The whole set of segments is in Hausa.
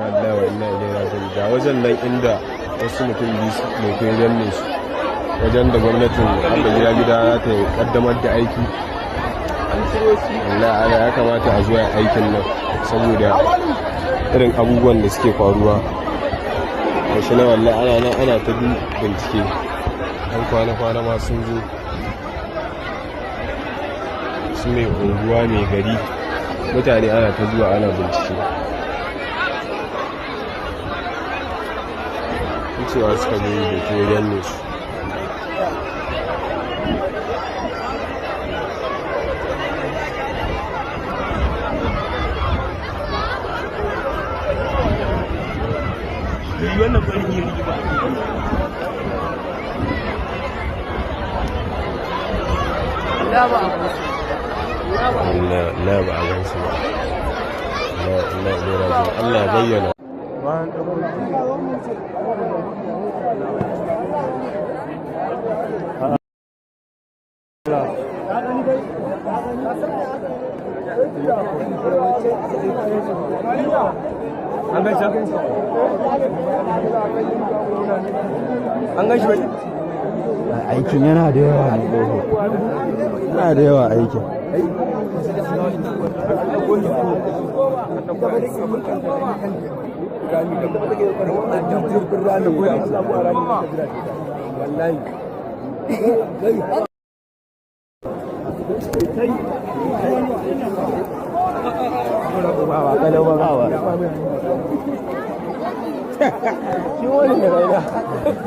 Lillahi wa inna ilaihi raji'un. Ga wajen nan inda wasu mutum biyu mai ya danne su, wajen da gwamnatin Abba Gida Gida za ta kaddamar da aiki. Allah, ana ya kamata a zuwa aikin nan saboda irin abubuwan da suke faruwa. Gashi na, wallahi ana nan ana ta bincike. An kwana-kwana ma sun zo, su mai unguwa, mai gari, mutane ana ta zuwa ana bincike. Wucewa suka zo da ke danne su. Wannan farin yi rigima. Allah, ba a gansu ba. Allah, Allah, Allah bayyana. An gan shi? An gan shi bai? Aikin yana da yawa ne, yana da yawa aikin. Shi wani ne bai da.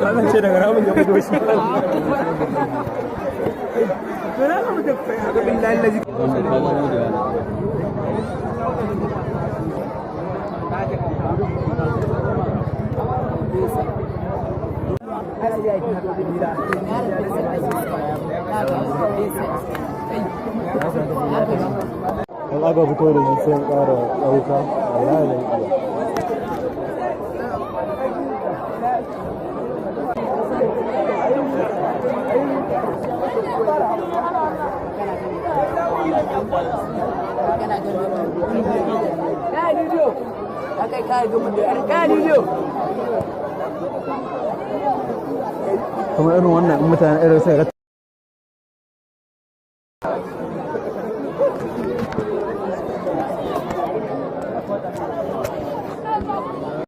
Zan ce daga ramin ya fito shi. To na mu da billahi lazi. In aka fito da shi, sai in ƙara ɗauka. Wallahi zan iya. Kai bidiyo. Kai kai ga mun da kai bidiyo. Kuma irin wannan, in mutane irin sai ga